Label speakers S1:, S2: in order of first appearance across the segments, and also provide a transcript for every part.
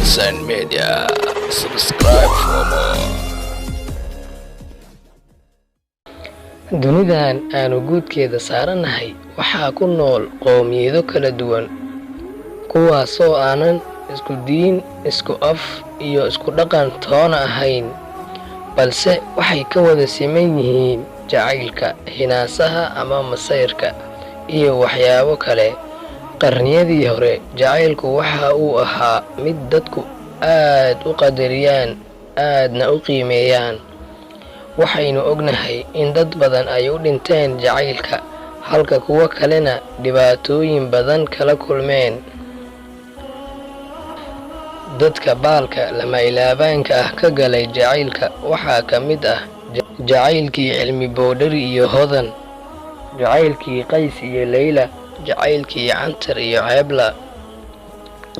S1: Sunshine Media. Subscribe for more.
S2: Dunidan aanu guudkeeda saaranahay waxaa ku nool qowmiyado kala duwan, kuwaasoo aanan isku diin, isku af iyo isku dhaqan toona ahayn, balse waxay ka wada siman yihiin jacaylka, hinaasaha ama masayrka iyo waxyaabo kale. Qarniyadii hore, jacaylku waxa uu ahaa mid dadku aad u qadariyaan, aadna u qiimeeyaan. Waxaynu ognahay in dad badan ay u dhinteen jacaylka, halka kuwo kalena dhibaatooyin badan kala kulmeen. Dadka baalka lama ilaabaanka ah ka galay jacaylka waxaa ka mid ah jacaylkii Cilmi Boodhari iyo Hodan, jacaylkii Qays iyo Leyla, jacaylkii Cantar iyo Ceebla.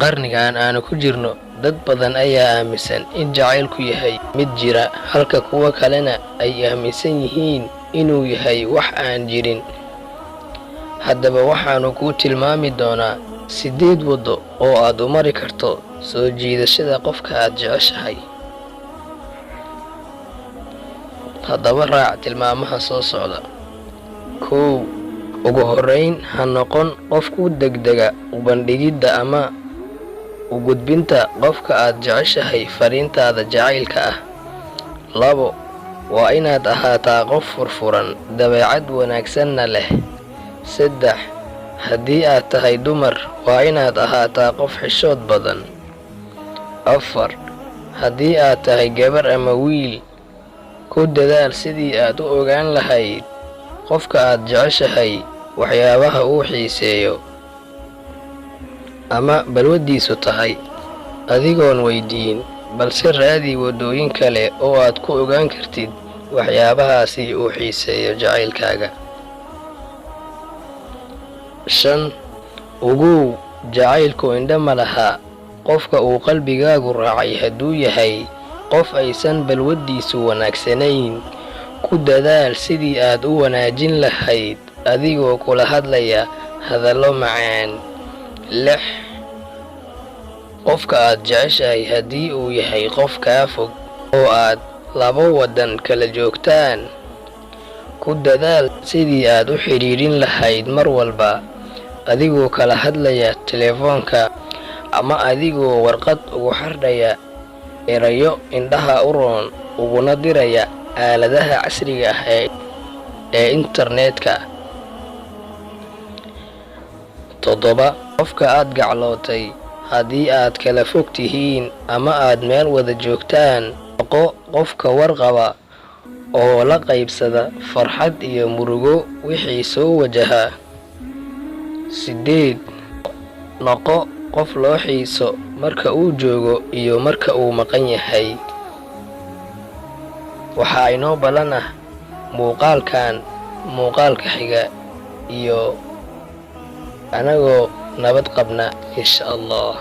S2: Qarnigan aanu ku jirno, dad badan ayaa aaminsan in jacaylku yahay mid jira, halka kuwo kalena ay aaminsan yihiin inuu yahay wax aan jirin. Haddaba waxaanu kuu tilmaami doonaa 8 waddo oo aad u mari karto soo jiidashada qofka aad jeceshahay. Haddaba raac tilmaamaha soo socda. 1. Ugu horreyn, ha noqon qof ku degdega u bandhigidda ama u gudbinta qofka aad jeceshahay fariintaada jacaylka ah. 2. Waa inaad ahaataa qof furfuran, dabeecad wanaagsanna leh. 3. Haddii aad tahay dumar, waa inaad ahaataa qof xishood badan. 4. Haddii aad tahay gabar ama wiil, ku dadaal sidii aad u ogaan lahayd qofka aad jeceshahay waxyaabaha uu xiiseeyo ama balwaddiisu tahay, adigoon weydiin, balse raadi waddooyin kale oo aad ku ogaan kartid waxyaabahaasi uu xiiseeyo jacaylkaaga. 5. Ogow, jacaylku indho ma laha. Qofka uu qalbigaagu raacay hadduu yahay qof aysan balwaddiisu wanaagsanayn, ku dadaal sidii aad u wanaajin lahayd adigoo kula hadlaya hadallo macaan. 6. Qofka aad jeceshahay haddii uu yahay qof kaa fog oo aad labo waddan kala joogtaan, ku dadaal sidii aad u xiriirin lahayd mar walba, adigoo kala hadlaya telefoonka ama adigoo warqad ugu xardhaya erayo indhaha u roon uguna diraya aaladaha casriga ah ee internetka. 7. Qofka aad gaclootay haddii aad kala fog tihiin ama aad meel wada joogtaan, noqo qofka warqaba oo la qaybsada farxad iyo murugo wixii soo wajaha. 8. Noqo qof loo xiiso marka uu joogo iyo marka uu maqan yahay. Waxaa inoo ballan ah muuqaalkan muuqaalka xiga iyo anagoo nabad qabna, insha Allah.